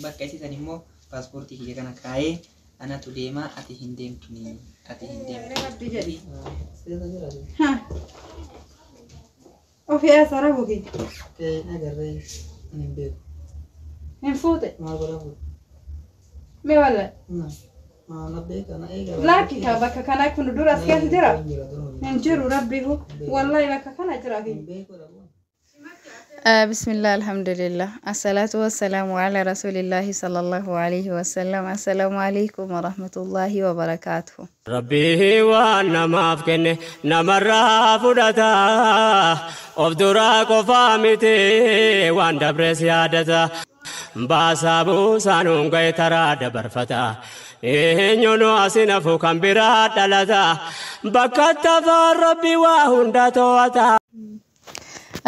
Bakka isiisan immoo paaspoortii kiyya kana kaayee anatu deemaa, ati hin deemtuni, ati hin deemtu. Rabbi jedhi. Ha. Ofii asara buki. Agarree hin beeku. Hin fuute. Maal godhaa fuute? Mee walla. Maal beeka na eega. Laakki ka bakka kanaa kun dura as keessa jira. Hin jiru rabbiifu. Wallahi bakka kana jira fi. Hin beeku dha. Bismillah, alhamdulillah, assalatu wassalamu ala rasulillahi sallallahu alaihi wasallam. Assalamu alaikum warahmatullahi wabarakatuh. Rabbii waan namaaf kenne namarraa fudhata, of duraa qofaa miti waan dabres yaadata, baasaa buusaan hunga'e taraa dabarfata, eenyuun asin hafu kan biraa dhalata, bakka tafaan rabbi waa hunda to'ata.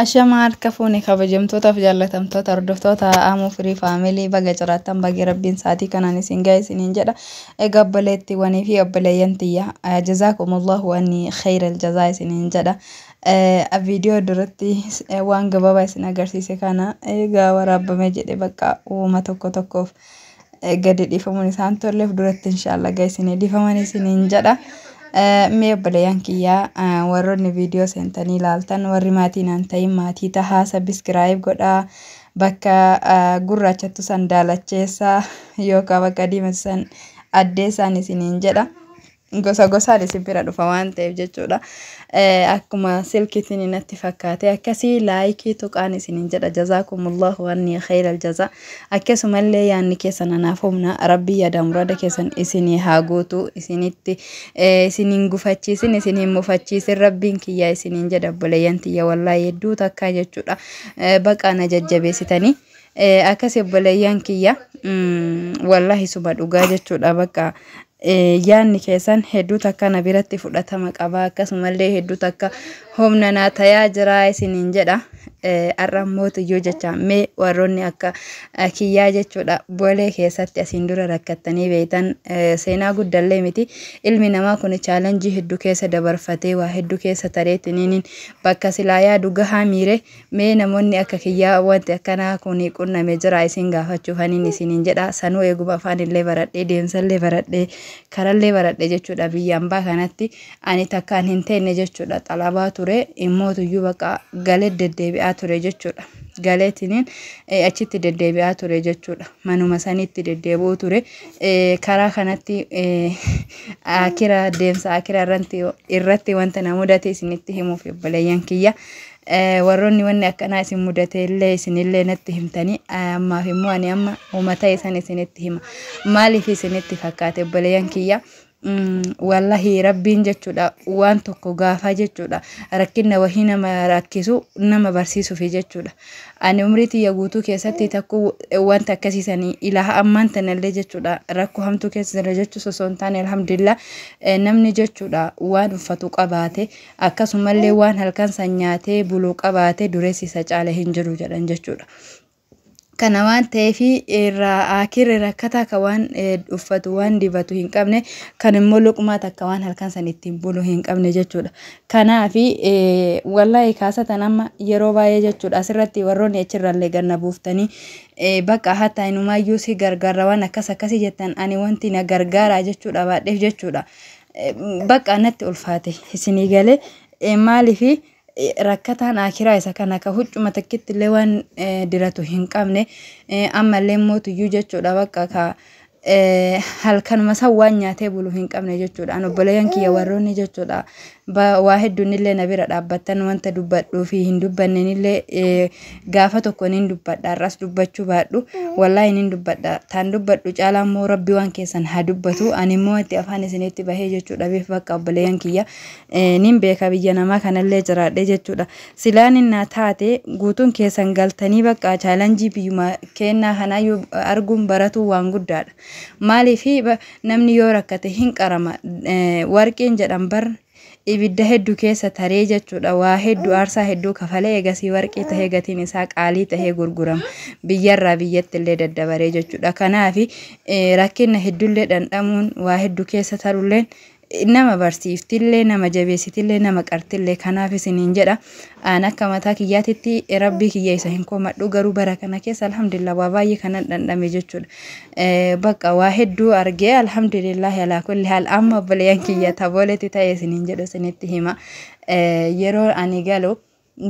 Ashama harka fuune, kabajamtootaaf jaallatamtoota hordoftoota Amuu Firii Faamilii, baga jiraattan, baga rabbiin sa'aatii kanaan isin gahe isiniin jedha. Egaa obboleettiiwwanii fi obboleeyyan tiyya, jazaakumullahu anni khayral jazaa isiniin jedha. Viidiyoo duratti waan gabaabaa isin agarsiise kana egaa waraabame jedhe, bakka uuma tokko tokkoof gadi dhiifamuun isaan tolleef duratti inshaallah gaa isinii dhiifaman isiniin jedha. Mee obboleeyyan kiyyaa, warroonni viidiyoo seentanii ilaaltan, warri maatii naan ta'in maatii tahaa, subscribe godhaa, bakka gurraachattu san daalacheessaa yookaan bakka diimatu san addeessaan isiniin jedha. Gosa gosaan isin bira dhufa waan ta'eef jechuudha. Akkuma silkiitiin natti fakkaate akkasii like tuqaan isiniin jedha. Jazaakumullahu anni khayral jazaa. Akkasumallee yaadni keessan anaaf humna. Rabbii yaada muraada keessan isinii haa guutu, isinitti isiniin gufachiisin, isiniin mufachiisin rabbiin kiyyaa isiniin jedha. Obboleeyyan tiyya, wallaahi hedduu takkaa jechuudha. Baqaa na jajjabeessitanii. Akkas obboleeyyan kiyya, wallaahi suma dhugaa jechuudha, bakka yaadni keessan hedduu takka na biratti fudhatama qaba, akkasumallee hedduu takka humna naa tayaa jira isiniin jedha. Har'a mootiyyuu jecha mee warroonni akka kiyyaa jechuudha bolee keessatti asiin dura rakkattanii beektan, seenaa guddallee miti, ilmi namaa kun challenge hedduu keessa dabarfatee waa hedduu keessa tareetiniin bakka silaa yaadu gahaa miire. Mee namoonni akka kiyyaa wanti akkanaa kun qunname jira isin gaafachuufaniin isiniin jedha. Sanuu eeguma afaan illee baradhee, deemsallee baradhee, karallee baradhee jechuudha, biyya ambaa kanatti ani takkaan hin teenne jechuudha. Xalabaa ture immootuyyuu bakka galee deddeebi'aa ture jechuudha. Galeetiniin achitti deddeebi'aa ture jechuudha. Manuma sanitti deddeebi'uu ture. Karaa kanatti akira deemsa akira irratti wanta na mudate isinitti himuuf obboleeyyan kiyya. Warroonni wanni akkanaa isin mudate illee isinillee natti himtanii, ammaaf immoo ani amma uummata isan isinitti hima. Maaliif isinitti fakkaate obboleeyyan kiyya? Wallahi rabbiin jechuudha waan tokko gaafaa jechuudha rakkinna wahii nama rakkisu nama barsiisuufi jechuudha. Ani umrii tiyya guutuu keessatti takku wanta akkasiisanii ilaa ammaan tanallee jechuudha rakkoo hamtuu keessa jira jechuu osoo hin taane, alhamdulillah, namni jechuudha waan uffatu qabaate, akkasumallee waan halkan san nyaatee buluu qabaate, dureessi isa caale hin jiru jedhan jechuudha. Kana waan ta'eef irraa akirri rakkataa ka waan uffatu waan dibatu hin qabne, kan immoo luqmaa takka waan halkan san ittiin bulu hin qabne jechuudha. Kanaafi wallahi kaasatan amma yeroo baay'ee jechuudha asirratti warroonni achirrallee ganna buuftanii bakka hatta inumaayyuu si gargaara waan akkas akkasii jettan, ani wanti na gargaaraa jechuudha baadheef jechuudha. Bakka natti ulfaate isinii galee, maaliifi rakkataan akiraa isa kana ka huccuma takkitti illee waan diratu hin qabne, ammallee mootuyyuu jechuudha bakka ka halkanuma san waan nyaatee bulu hin qabne jechuudha. An obboleeyyan kiyya warroonni jechuudha waa hedduun illee na bira dhaabbattan, wanta dubbadhuu fi hin dubbanneen illee gaafa tokko nin dubbadha, har'as dubbachuu baadhu wallaahi nin dubbadha. Taan dubbadhu caalaa immoo rabbi waan keessan haa dubbatu. Ani immoo wanti afaan isinitti bahee jechuudha beef bakka obboleeyyan kiyya nin beeka, biyya namaa kanallee jiraadhe jechuudha. Silaan innaa taate guutuun keessan galtanii bakka challenge biyyuma kennaa kanaayyuu arguun baratu waan guddaadha. Maaliif namni yoo rakkate hin qarama. Warqeen jedhan bar ibidda hedduu keessa taree jechuudha, waa hedduu aarsaa hedduu kafalee eegasii warqii tahee gatiin isaa qaalii tahee gurgurama, biyyarraa biyyatti illee daddabaree jechuudha. Kanaafi rakkina hedduullee dhandhamuun waa hedduu keessa tarulleen Nama barsiiftillee, nama jabeessitillee, nama qartillee. Kanaaf isiniin jedha, aan akka mataa kiyyaatitti rabbii kiyya isa hin komadhu, garuu bara kana keessa alhamdulillah waa baay'ee kanan dhandhame jechuudha. Bakka waa hedduu argee, alhamdulillah alaa kulli haal. Amma obboleeyyan kiyya, tabooletti ta'e isiniin jedhu isinitti hima. Yeroo ani galu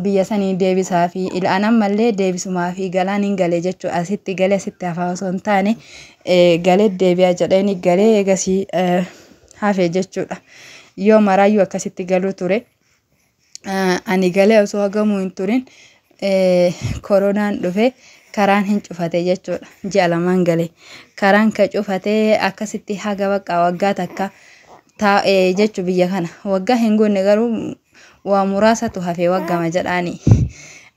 biyya sanii deebisaa fi ilaan ammallee deebisumaa fi galaan hin galee jechuudha. Asitti galee asitti hafaa osoo hin taane, galee deebi'aa jedheen galee eegasii hafe jechuudha. Yoo maraayyuu akkasitti galuu ture. Ani galee osoo hagamuu hin turin koronaan dhufe, karaan hin cufate jechuudha. Ji'a 2n galee. Karaan ka cufatee akkasitti haga bakka waggaa takka taa'ee jechuu biyya kana. Waggaa hin guunne, garuu waa muraasatu hafe waggama jedhaani.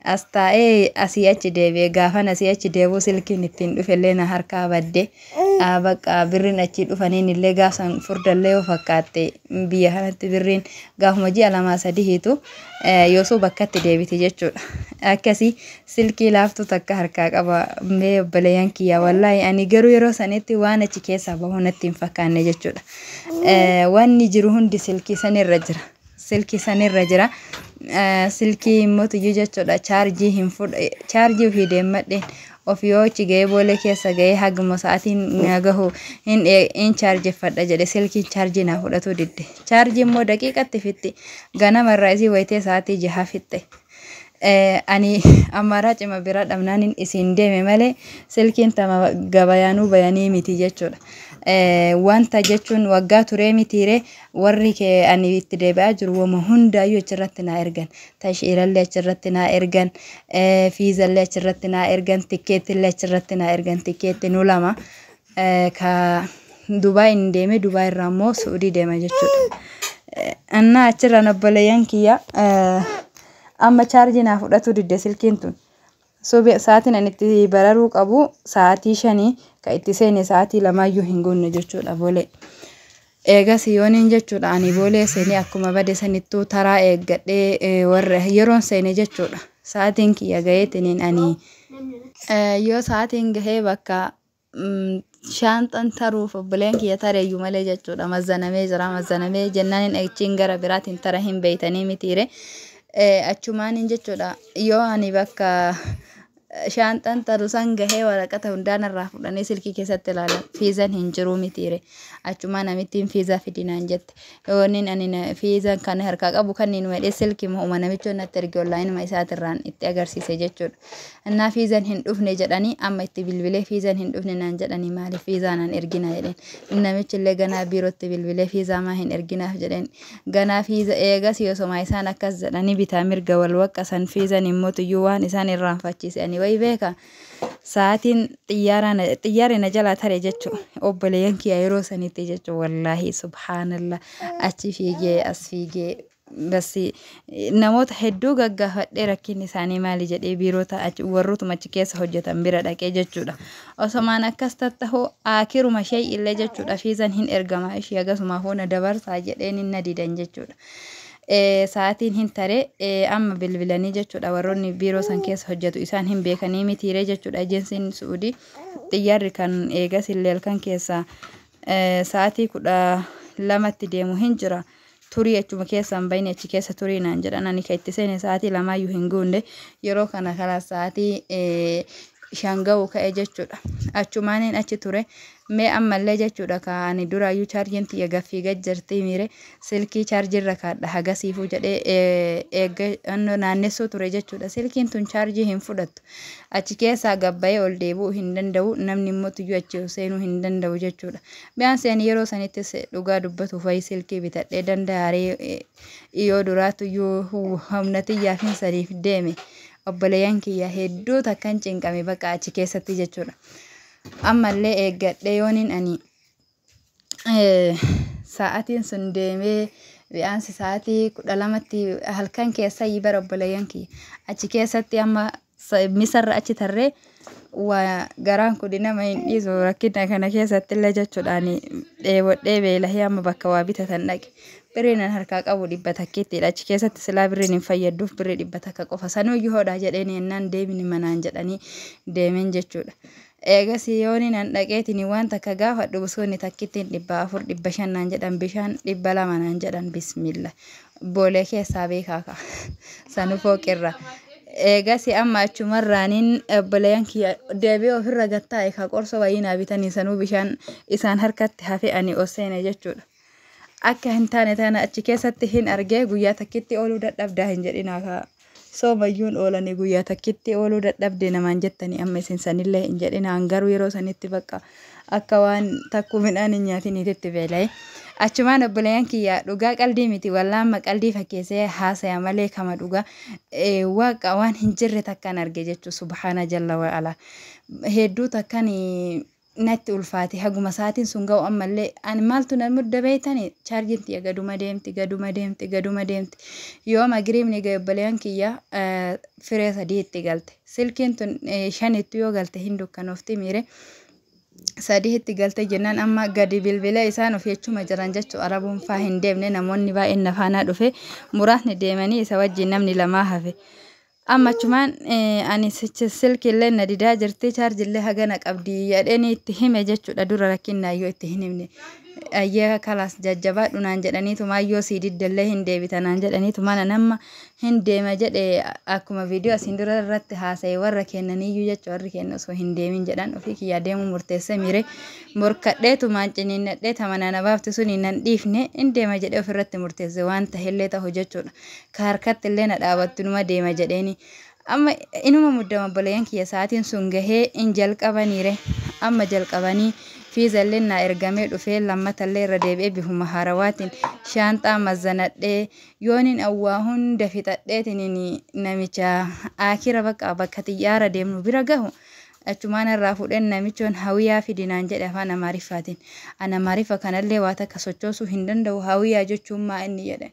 As taa'ee asii achi deebi'ee, gaafan asii achi deebi'u silkiin ittiin dhufellee na harkaa badde. Bakka birriin achii dhufaniin illee gaafsan furdallee yoo fakkaatte, biyya kanatti birriin gaafuma ji'a 2 3 hiitu yoosuu bakkatti deebiti jechuudha. Akkasii silkii laaftuu takka harkaa qaba mee obboleeyyan kiyya. Wallaahi ani garuu yeroo sanitti waan achi keessaa bahu natti hin fakkaanne jechuudha. Wanni jiru hundi silkii sanirra jira. Silkii sanirra jira. Silkii immoo tuyyuu jechuudha chaarjii hin fudha, chaarjii ofii deemmadheen of yoo achi ga'ee, boolee keessa ga'ee, haguma sa'aatiin na gahu hin chaarjeffadha jedhe, silkiin chaarjii naa fudhatu didde. Chaarjii immoo daqiiqatti fixxi. Ganamarraa isii wayitee sa'aatii 6 fixxe. Ani ammaraa cima bira dhabnaanin isiin deeme malee silkiin tama gabayaanuu bayanii miti jechuudha. Wanta jechuun waggaa turee mitiire, warri kee ani itti deebi'aa jiru wama hundaayyuu achirratti naa ergan. Tashiirallee achirratti naa ergan, fiizallee achirratti naa ergan, tikkeettillee achirratti naa ergan. Tikkeetti nu lama ka Dubaay hin deeme, Dubaay irraa immoo Suudii deema jechuudha. Annaa achirraan obboleeyyan kiyya, amma chaarjii naa fudhatu didde silkiin tun. Sa'aatiin ani itti bararuu qabu sa'aatii 5, kan itti seene sa'aatii 2yyuu hin guunne jechuudha boolee. Eegas yooniin jechuudha ani boolee seenee akkuma bade sanittuu taraa eeggadhee warra yeroon seene jechuudha. Sa'aatiin kiyya gaheetiniin ani yoo sa'aatiin gahee bakka shaanxan taruuf obboleen kiyya tareeyyuu malee jechuudha, mazzanamee jira. Mazzanamee jennaan achiin gara biraatiin tara hin beeytanii mitiire. Achumaaniin jechuudha yoo ani bakka shaanxan taru san gahee, waraqata hundaan irraa fudhanii silkii keessatti ilaalan, fiizan hin jiru mitiire. Achumaa namittiin fiizaa fidinaan jette. Yooniin ani fiizan kan harkaa qabu kanneen medhee, silkii uma namichi natti erge onlaayinuma isaatirraan itti agarsiise jechuudha. Innaa fiizan hin dhufne jedhanii, amma itti bilbilee fiizan hin dhufne naan jedhanii, maaliif fiizaa naan ergina jedheen. Namichi illee ganaa biirootti bilbilee fiizaa maa hin erginaaf jedheen. Ganaa fiiza eegas yoosoma isaan akkas jedhanii bitaa mirga wal waqqasan, fiizan immoo tuyyuu waan isaan irraanfachiise ani wayi beeka. Sa'aatiin xiyyaarri na jalaa tare jechuudha. Obboleeyyan kiyya, yeroo sanitti jechuudha, wallaahi subhaanallah, achi fiigee as fiigee basi namoota hedduu gaggaafadhee, rakkinni isaanii maali jedhee biirota warrootuma achi keessa hojjetan bira dhaqee jechuudha. Osomaan akkas tattahuu akiruma shee illee jechuudha fiizan hin ergama ishee akkasumaaf na dabarsaa jedheen hin na didan jechuudha. Sa'aatiin hin tare, amma bilbilanii jechuudha warroonni biiroo san keessa hojjetu isaan hin beekanii mitiiree jechuudha. Ejensiin Suudii xiyyaarri kan eegas illee halkan keessaa sa'aatii 12tti deemu hin jira. Turii achuma keessa hin bayne, achi keessa turii naan jedhan. Ani kan itti seene sa'aatii 2yyuu hin guunne, yeroo kana karaa sa'aatii 5 ga'u ka'e jechuudha. Achumaaniin achi ture. Mee ammallee jechuudha ka ani duraayyuu chaarjiin tiyya gaffii gad jirti miire, silkii chaarjiirra kaadha hagasiifuu jedhee eeggannoo naannessuu ture jechuudha. Silkiin tun chaarjii hin fudhattu. Achi keessaa gabbayee ol deebi'uu hin danda'u. Namni immoo tuyyuu achi seenuu hin danda'u jechuudha. Biyaan ani yeroo sanittis dhugaa dubbatuuf wayi silkii bitadhee danda'aree yoo duraa tuyyuu humna xiyyaaf hin saniif deeme. Obboleeyyan kiyya, hedduu takkan cinqame bakka achi keessatti jechuudha. Ammallee eeggadhee yooniin ani sa'aatiin sun deemee bi'aansi sa'aatii 12tti halkan keessa bara, obboleeyyan kiyya, achi keessatti amma misarra achi tarree waa garaan kun nama hin dhiisu. Rakkina kana keessatti illee jechuudhaan dheebodhee beelahee amma bakka waa bitatan dhaqe. Birriin an harkaa qabu 100ttidha. Achi keessatti silaa birriin hin fayyadduuf birrii 100 qofa. Sanuyyuu hodhaa jedheen yennaan deemini manaan jedhanii deemeen jechuudha. Eegas yooni nan dhaqeetiin waan takka gaafadhu buskuutni takkittiin 400 500 naan jedhan, bishaan 200 naan jedhan. Bismillah, boolee keessaa beekaa ka sanu fooqirra. Eegas amma achumarraaniin obboleeyyan kiyya deebi'ee ofirra gattaa'e ka qorsa wayii naa bitanii sanuu bishaan isaan harkatti hafe ani ol seene jechuudha. Akka hin taane tana achi keessatti hin argee, guyyaa takkitti ooluu dadhabdaa hin jedhinaa kaa. Soomayyuun oolanii guyyaa takkitti ooluu dadhabde namaan jettanii amma isin sanillee hin jedhinaa, garuu yeroo sanitti bakka akka waan takkuu midhaan hin nyaatiniititti beela'e. Achumaan obboleeyyan kiyya, dhugaa qaldii miti, wallaamma qaldii fakkeessee haasaya malee kama dhugaa waaqa waan hin jirre takkaan arge jechuu, subhaana jalla wa'ala. Hedduu takkan natti ulfaate haguma sa'aatiin sun ga'u. Ammallee ani maaltu na mudda beeytani? Chaarjiin tiyya gaduma deemti, gaduma deemti, gaduma deemti. Yoo magriibni ga'e, obboleeyyan kiyya, firee sadii itti galte silkiin tun, shanittu yoo galte hin dukkanoofti miire. Sadii itti galte jennaan amma gadi bilbilee isaan of jechuma jiran jechuu. Arabuun faa hin deemne, namoonni baay'een na faanaa dhufe, muraasni deemanii isa wajjin namni lamaa hafe. Amma achumaan ani silkiillee na didaa jirti, chaarjillee hagana qabdi jedhanii itti hime jechuudha. Dura rakkinnaayyoo itti hin himne. Ayyee, kalaas jajjabaadhu naan jedhaniituma, yoo sii diddallee hin deebita naan jedhaniituma, nama hin deema jedhe. Akkuma viidiyoo asiin dura irratti haasa'e, warra kennaniyyuu jecha warri kenna osoo hin deemin jedhan, ofii kiyyaa deemuu murteesse miire. Morkadheetumaan ciniinnadhee tamana na baafti suni nan dhiifne, hin deema jedhee ofirratti murteesse, waan tahillee ta'u jechuudha. Ka harkatti illee na dhaabattu numa deema jedheeni. Amma inuma muddama, obboleeyyan kiyya, sa'aatiin sun gahee hin jalqabaniire. Amma jalqabanii fiizallee naa ergamee dhufee, lammatallee irra deebi'ee bifuma haarawaatiin shaanxaa mazzanadhee, yoonin awwaa hunda fixadheetiin namicha akira bakka bakka xiyyaara deemnu bira gahu, achumaan irraa fuudheen namichoon hawiyaa fidinaan jedhe afaan Amaariffaatiin. An Amaariffa kanallee waa takka sochoosuu hin danda'u. Hawiyaa jechuun maa inni jedhe.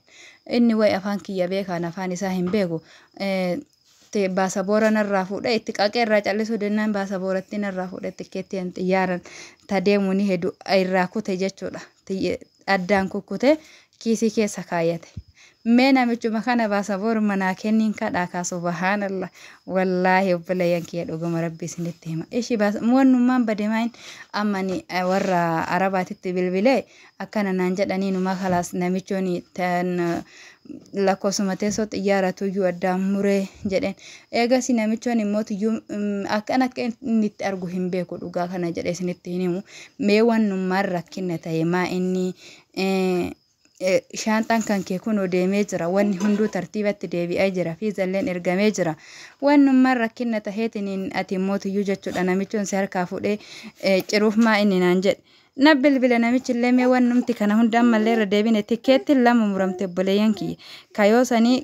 Inni wayi afaan kiyya beekaan afaan isaa hin beeku. Baasaboora narraa fuudhee itti qaqee irraa callisuu dennaan, baasabooratti narraa fuudhee tikkeettii xiyyaaran tadeemuu ni hedu irraa kute jechuudha. Addaan kukkute kiisii keessa kaayyate. Mee namichuma kana baasabooruma naa kenniin kadhaa kaa, subhaanallah. Wallaahi obboleeyyan kiyya, dhuguma rabbi isinitti hima. Ishi wannummaan bade maayin ammani warra Arabaatitti bilbilee akkana naan jedhanii, numa kalaas namichooni tan lakkoofsuma teessoo xiyyaara tuyyuu addaan muree jedheen. Eegas namichoon immoo tuyyuu akkan akka inni itti argu hin beeku, dhugaa kana jedhee isinitti hin himu. Mee wannummaan rakkinna ta'e maa inni shaanxaan kan kee kunoo deemee jira, wanni hunduu tartiibatti deebi'ee jira, fiizalleen ergamee jira, wannummaan rakkinna taheetiin ati immoo tuyyuu jechuudha namichoon si harkaa fuudhee ciruuf maa inni naan jedhe. Na bilbila namichi illee, mee wannumti kana hunda ammallee irra deebine, tikkeettiin lama muramte, obboleeyyan kiyya. Kayoo sanii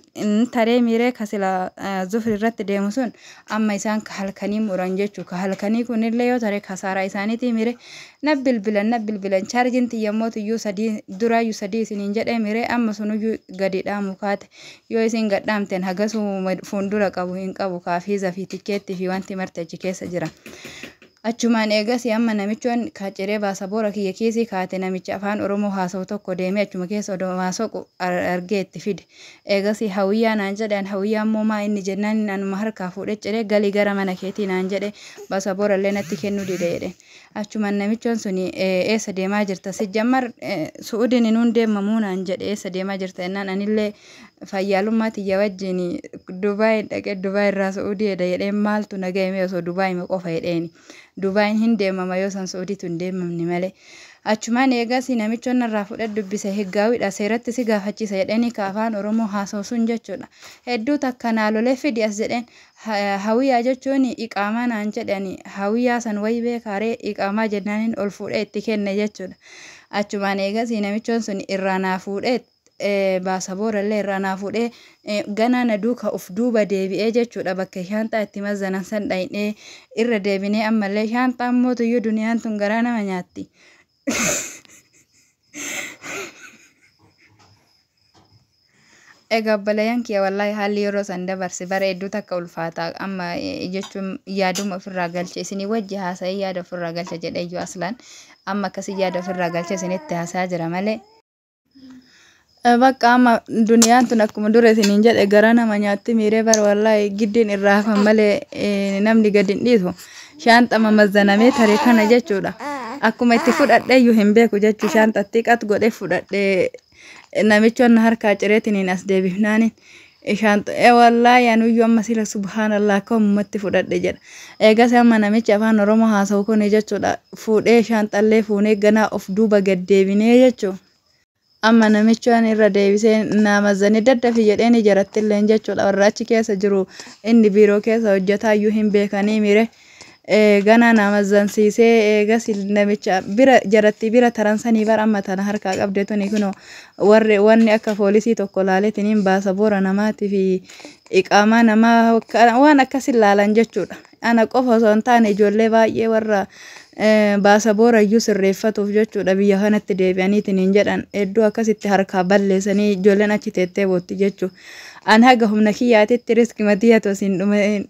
taree miiree kasila zufri irratti deemu sun amma isaan ka halkanii muran jechuu, ka halkanii kunillee yoo taree kasaaraa isaaniitii miire. Na bilbilan, na bilbilan, chaarjiin tiyyammoo tuyyuu sadii duraayyuu sadii isiniin jedhee miiree, amma sunuyyuu gadi dhaamu kaate. Yoo isin gadhaamteen hagasuu fuuldura qabu hin qabu, kaafiiza fi tikkeettii fi wanti marti achi keessa jira. Achumaan eegas amma namichoon kaaciree baasaboora kiyya kiisii kaate, namicha afaan Oromoo haasa'u tokko deemee achuma keessa odoo haasa'u argee itti fide. Eegas hawiyyaa naan jedhan, hawiyyaa immoo maa inni jennaan, anuma harkaa fuudhee ciree, galii gara mana keetii naan jedhe, baasaboora illee natti kennuu dide jedhe. Achumaan namichoon suni eessa deemaa jirta? Sijjammar Su'uudiin inuun deemamuu naan jedhe, eessa deemaa jirta jennaan, anillee fayyaalummaa tiyya wajjin Dubaay dhaqee Dubaay irraa Su'uudii jedhe jedhee, maaltu na ga'e osoo Dubaay qofa jedheeni. Dubaayin hin deemama yoo san Su'uudiitu hin deemamne malee. Achumaan eegas namichoon irraa fuudhee dubbise, higgaawidha, seeratti si gaafachiisa jedhanii ka afaan Oromoo haasa'u sun jechuudha. Hedduu takka naa lolee, fidi as jedheen, hawiyyaa jechuun iqaamaa naan jedhani, hawiyyaa san wayi beekaaree, iqaamaa jennaaniin ol fuudhee itti kenne jechuudha. Achumaan eegas namichoon sun irraa naa fuudhee baasaboora illee irraa naa fuudhee, ganaa na duuka uf duuba deebi'ee jechuudha. Bakka shaanxaa itti mazzanan san dhayinee irra deebinee, ammallee shaanxaan mootuyyuu duniyaan tun garaa nama nyaatti. Egaa obboleeyyan kiyya, wallaahi haalli yeroo san dabarse bara hedduu takka ulfaata. Amma jechuun yaaduma ofirraa galche isinii wajji haasa'ee yaada ofirraa galche jedhee iyyuu, aslaan amma akkasii yaada ofirraa galche isinitti haasa'aa jira malee. Bakka amma duniyaan tun akkuma dura isiniin jedhe gara nama nyaatti miiree bara, wallaahi giddiin irraa hafan malee namni gadi hin dhiisu. Shaanxa mamazzanamee tare kana jechuudha. Akkuma itti fudhadhe iyyuu hin beeku jechuu, shaanxatti qat godhe fudhadhe, namichoon harkaa cireetiniin as deebifnaaniin. Shaanxa wallaahi anuyyuu amma sila subhaanallah akka ummatti fudhadhe jedha. Eegas amma namichi afaan Oromoo haasa'u kun jechuudha, fuudhee shaanxallee fuunee ganaa of duuba gad deebinee jechuudha. Amma namichi irra deebisee naamazzanii daddafi jedheen jarattilleen jechuudha. Warra achi keessa jiru, inni biiroo keessa hojjetaa iyyuu hin beekanii mire. Ganaa naamazzansiisee, eegas namicha bira jaratti bira taransanii bara amma tana harkaa qabde tuni kunoo warri wanni akka poolisii tokko laaleetiniin baasaboora namaatii fi iqaamaa namaa waan akkas ilaalan jechuudha. Ana qofa osoo hin taane ijoollee baay'ee warra baasaboora iyyuu sirreeffatuuf jechuudha biyya kanatti deebi'aniitiin hin jedhan hedduu akkasitti harkaa balleessanii ijoolleen achi teettee bootti jechuudha. An haga humna kiyyaatitti risk matiyatu isin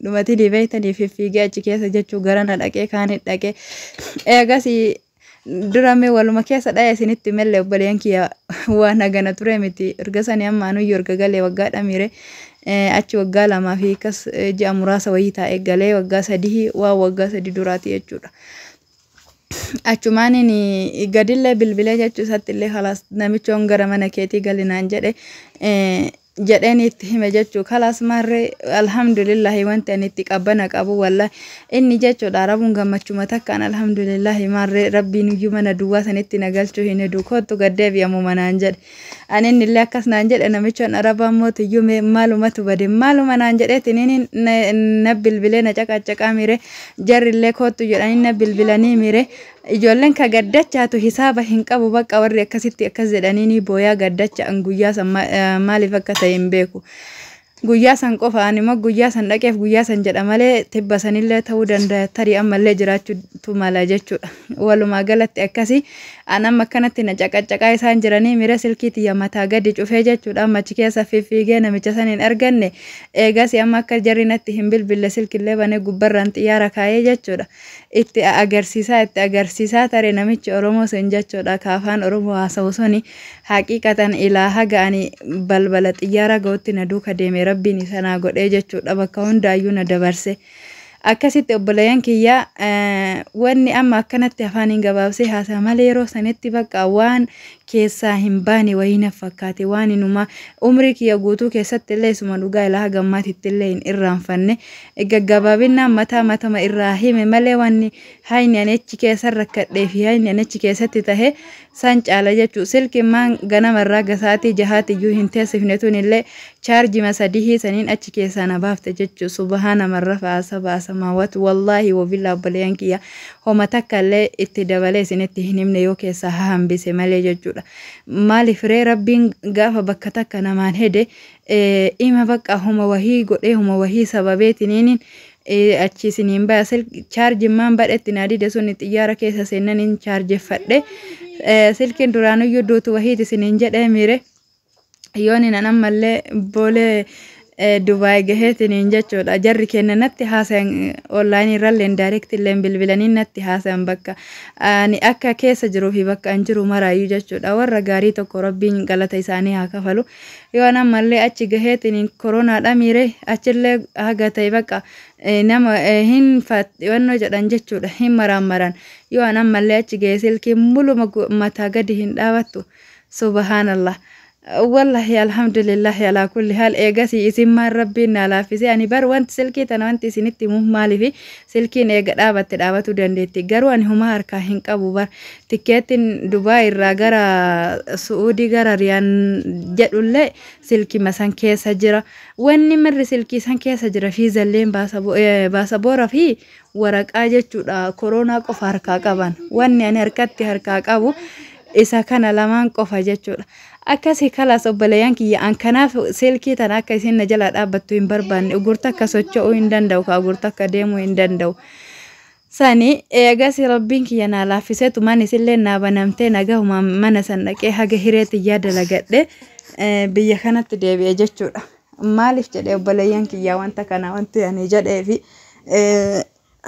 dhumatii beektanii fiffiigee achi keessa jechuu, garana dhaqee kaanit dhaqee, eegas durame waluma keessa dha'e isinitti malee obboleen kiyya waan hagana ture miti. Erga sanii amma anuyyuu erga galee waggaa dhamiire, achi waggaa 2 fi akkas ji'a muraasa wayii taa'e galee, waggaa 3, waan waggaa 3 duraati jechuudha. Achumaaniin gadillee bilbilee jechuu isaatti illee, kalaas namichoon gara mana keetii galinaan jedhe jedheen itti hime jechuu. Kalaas maarree, alhamdulillahi, wanti ani itti qabbana qabu wallahi inni jechuudha, arabuun gammachuma takkaan alhamdulillahi maarree, rabbiin iyyuu mana duwwaa sanitti na galchuu hin hedu, kottu gaddeebi'amu manaan jedhe. Ani inni illee akkas naan jedhe. Namichoon arabaa mootiyyuu maalumatu bade maaluma naan jedheetiin na bilbilee na caqaccaqaa mire, jarrillee kottu jedhanii na bilbilanii mire. Ijoolleen ka gaddachaatu hisaaba hin qabu, bakka warri akkasitti akkas jedhanii ni booyaa gaddacha. An guyyaa san maaliif akka ta'e hin beeku. Guyyaa san qofa ani immoo guyyaa san dhaqeef guyyaa san jedha malee tibba sanillee ta'uu danda'a, tarii ammallee jiraachuutu mala jechuudha. Walumaa galatti akkasi an amma akkanatti na caqaccaqaa isaan jiranii mira, silkii tiyya mataa gadi cufee jechuudha. Amma achi keessa fiffiigee namicha san hin arganne. Eegas amma akka jarri natti hin bilbille silkillee banee gubbarraan xiyyaara kaayee jechuudha. Itti agarsiisaa itti agarsiisaa tare namichi Oromoo sun jechuudha, ka afaan Oromoo haasa'u suni, haqiiqatan ilaa haga ani balbala xiyyaara ga'utti na duuka deeme, rabbiin isa naa godhee jechuudha, bakka hundaayyuu na dabarse. Akkasitti obboleeyyan kiyya, wanni amma akkanatti afaaniin gabaabsee haasaa malee yeroo sanitti bakka waan keessaa hin baane wayii na fakkaate. Waan inuma umrii kiyya guutuu keessatti illee isuma dhugaa ilaa haga ammaatitti illee hin irraanfanne. Gaggabaabinaan mataa matama irraa hime malee wanni hayni ani achi keessa rakkadhee fi hayni ani achi keessatti tahe san caala jechuu. Silkiin maan ganama irraa gasaatii jahaati iyyuu hin teessifne tun illee chaarjima sadihii saniin achi keessaa na baafte jechuu. Subhaana marra faasa baasa maawwatu, wallaahi wabillaa obboleeyyan kiyya, homa takka illee itti dabalee isinitti hin himne yoo keessaa haa hambise malee jechuudha. Maaliif ree, rabbiin gaafa bakka takka namaan hede ima bakka homa wahii godhee homa wahii sababeetiniin achi isiniin baya. Chaarjimmaan badhetti naa dide sun xiyyaara keessa seenaniin chaarjeffadhe. Silkiin duraanuyyuu duutu wahiiti isiniin jedhee miire, yoon nan ammallee boolee Dubaay gaheetiniin jechuudha. Jarri kenna natti haasayan, onlaayinii irralleen direct illeen bilbilanii natti haasayan, bakka ani akka keessa jiruu fi bakka an jiru maraayyuu jechuudha. Warra gaarii tokko rabbiin galata isaanii haa kafalu. Yoon ammallee achi gaheetiniin koronaadha miire, achillee haga ta'e bakka nama hin wannoo jedhan jechuudha, hin maraammaran. Yoo an ammallee achi gahe silkiin muluma mataa gadi hin dhaabattu. Subhaanallah. Wallahi alhamdulillahi alaa kulli haal. Eegasii isin maal rabbiin naa laaffise. Ani bar wanti silkii tana wanti isinitti himuuf maalifi, silkiin eega dhaabatte dhaabatuu dandeetti, garuu ani humaa harkaa hin qabu bar. Tikkeettiin Dubaay irraa gara Su'uudii gara Riyaan jedhullee silkima san keessa jira, wanni marri silkii san keessa jira, fiizalleen baasaboora fi waraqaa jechuudha. Koronaa qofa harkaa qaban, wanni ani harkatti harkaa qabu isa kana lamaan qofa jechuudha. Akkasii kalaas obboleeyyan kiyya, an kanaaf silkii tana akka isin na jalaa dhaabbattu hin barbaanne. Ugurta akka socho'uu hin danda'u, ka ugurta akka deemuu hin danda'u. Sani eegas rabbiin kiyya naa laaffisee tumaan isillee naa banamtee nagahuma mana san dhaqee haga hiree xiyyaa dalagadhe biyya kanatti deebi'e jechuudha. Maaliif jedhee obboleeyyan kiyyaa, wanta kana wanti ani jedheefi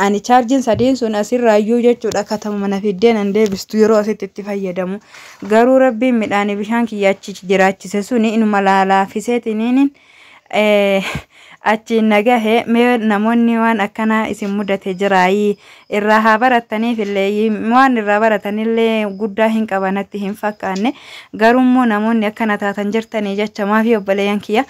ani chaarjiin sadiin sun asirraayyuu jechuudha katama mana fiddeen an deebistu yeroo asitti itti fayyadamu. Garuu rabbiin midhaanii bishaan kiyya achi jiraachise suni inuma laalaafiseetiniin. Achiin na gahe. Mee namoonni waan akkanaa isin mudate jiraayii irraa haa barattaniif illee, waan irraa baratanillee guddaa hin qabanatti hin fakkaanne. Garuummoo namoonni akkana taatan jirtanii jecha maafi obboleeyyan kiyya,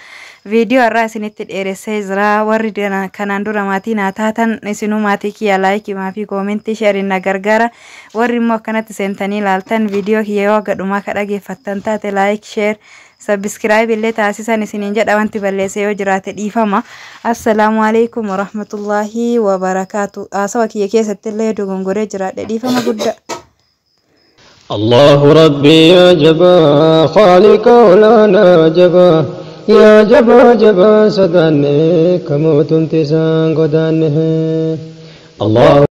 viidiyoo irraa isinitti dheeressee jira. Warri kanaan dura maatii naa taatan, isinuu maatii kiyya, like maafi comment share na gargaara. Warri immoo akkanatti seentanii ilaaltan, viidiyoo kiyya yoo gadhumaa ka dhageeffattan taate, like, share, subscribe illee taasisan isiniin jedha. Wanti balleesse yoo jiraate dhiifama. Assalaamu alaikum warahmatullaahi wabarakaatu. Haasawa kiyya keessatti illee dogongoree jiraadhe, dhiifama guddaa. الله ربي يا جبا خالق ولانا جبا يا جبا جبا صداني كموت انتسان قدانه الله.